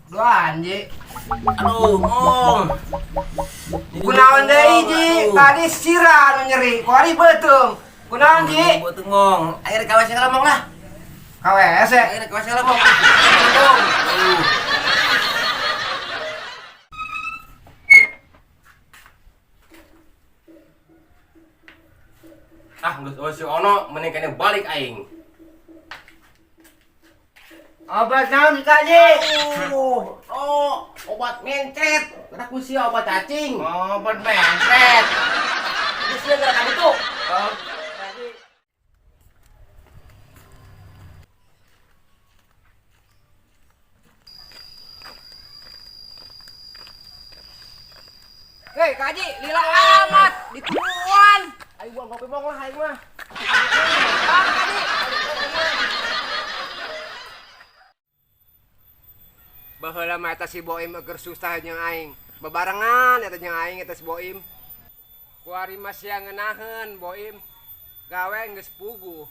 Duaan, Ji. Aduh, Mong. Kunaon deui, Ji? Tadi sirah nu nyeri, kuari beuteung. Kunaon, Ji? Beuteung, Mong. Air ka WC lah, Mong lah. Ka WC. Air ka WC lah, Mong. Mong. Aduh. Ah, geus eueuh si Ono, mending kene balik aing. Obat naon ka, Ji? Oh, oh, obat mencret. Kena ku sia obat cacing. Obat mencret. Geus sia gara ka ditu. Oh. Hei, Kak Haji, lila amat, ditungguan. Aing buang kopi mong lah aing mah. Ah, Kak Haji. Baheula mah eta si Boim eger susah jeung aing. Bebarengan eta jeung aing eta si Boim. Kuari mah sia ngeunaheun Boim. Gawe geus puguh.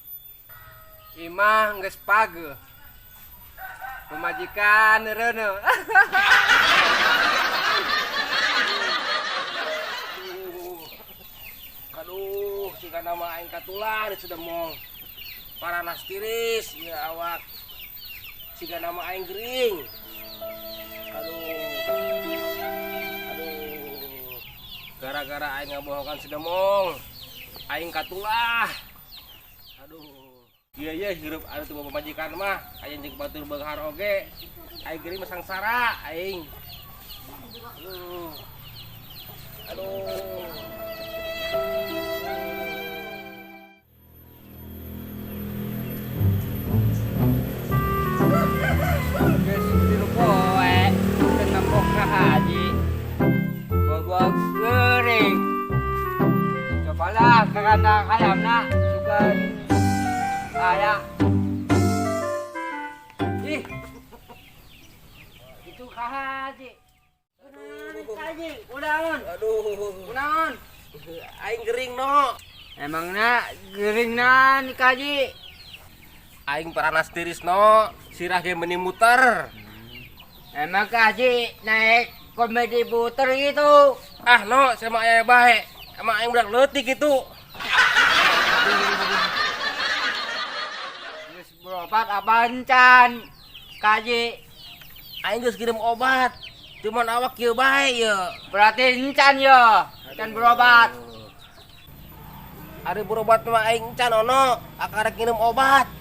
Imah geus pageuh. Pemajikan reuneuh. Aduh, siga nama aing katulah di sudah mong. Paranas tiris ieu awak. Siga nama aing gering. Aduh. Aduh. Gara-gara aing ngabohongan si Demong. Aing katulah. Aduh. Iya iya hirup anu teu pamajikan mah, aya jeung batur beunghar oge. Aing gering mah sangsara aing. Aduh. Aduh. Geus tilu poe teu nempo ka haji. Bawa geuring. Cobalah ke kandang ayamna sugan aya. Ih. Itu ka haji. Ka haji, kunaon? Aduh. Kunaon? Aing gering no. Emangna geuringna ni ka haji? Aing paranas tiris no, sirah ge meuni muter. Emang ka haji naik komedi puter gitu. Ah no, sama aya bae. Emang aing budak leutik gitu. Geus berobat apa encan? Kaji. Aing geus kirim obat. Cuman awak kieu bae ye. Berarti encan yo, encan berobat. Ari berobat mah aing encan ono, akarek nginum obat.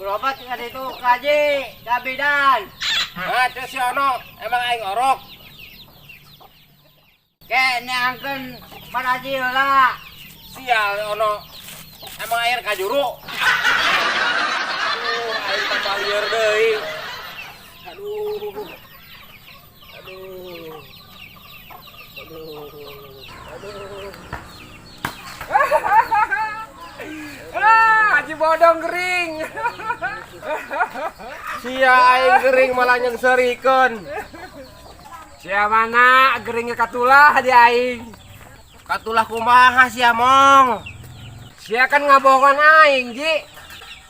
Berobat ka ditu kaji, ka bidan. Ah, teu si ono, emang aing orok. Ke neangkeun paraji heula. Sial ono. Emang air kajuru. Aduh, aing tambah lieur deui. Aduh. Aduh. Aduh. Aduh. Ah, Haji Bodong gering. Sia aing gering malah nyengserikeun. Sia mana geringnya katulah di aing. Katulah kumaha sia mong? Sia kan ngabohongan aing, Ji.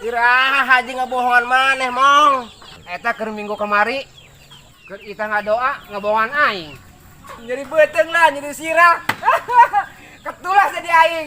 Iraha haji ngabohongan maneh mong. Eta keur minggu kemari keur ita ngadoa ngabohongan aing. Nyeri beuteung lah, nyeri sirah. Ketulah jadi aing.